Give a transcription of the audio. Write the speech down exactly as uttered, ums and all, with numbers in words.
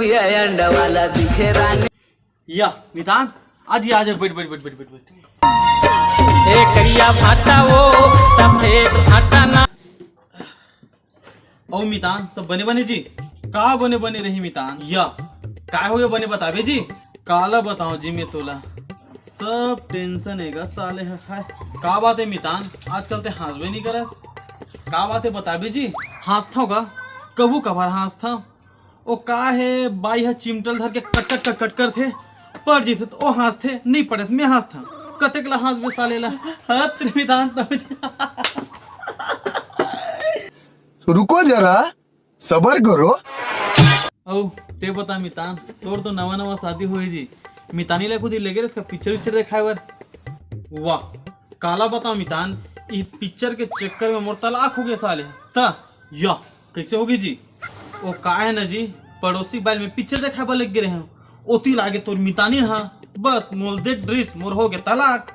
ये अंडा वाला दिखे रानी। या मितान, आज ही आ जा, बैठ बैठ बैठ बैठ बैठ बैठ। ए करिया भाटा वो सफेद भाटा ना। अउ मितान, सब बने बने जी? का बने बने रही मितान? या काय हो गया बने बताबे जी? काला बताओ जी मैं तोला, सब टेंशन हेगा साले ह। हाय, का बात है मितान, आजकल ते हाँसबे नहीं करस? का बात है बताबे जी? हाँसथव का? कभू कभार हाँसथव। ओ का हे, बाई ह चिमटल धर के कटकट कटकट करथे, पड़ जथे त ओ हाँसथे, नहीं पड़े त मैं हाँसथव। कतेक ला हाँसबे साले ला? हत रे मितान तब। रुको जरा, सबर करो। अउ ते बता मितान, तोर तो नवा नवा शादी होए जी, मितानी ला कुछ लेगे रेस का पिक्चर विक्चर देखाए बर? वाह, काला बताओ मितान, ई पिक्चर के चक्कर में मोर तलाक हो गया साले। त या कैसे होगी जी? ओ का है ना जी, पड़ोसी बाइल में पिक्चर देखाए बर लग गए रहे, ओती लागे तोर मितानी हा, बस मोल देख ड्रेस मोर हो गया तलाक।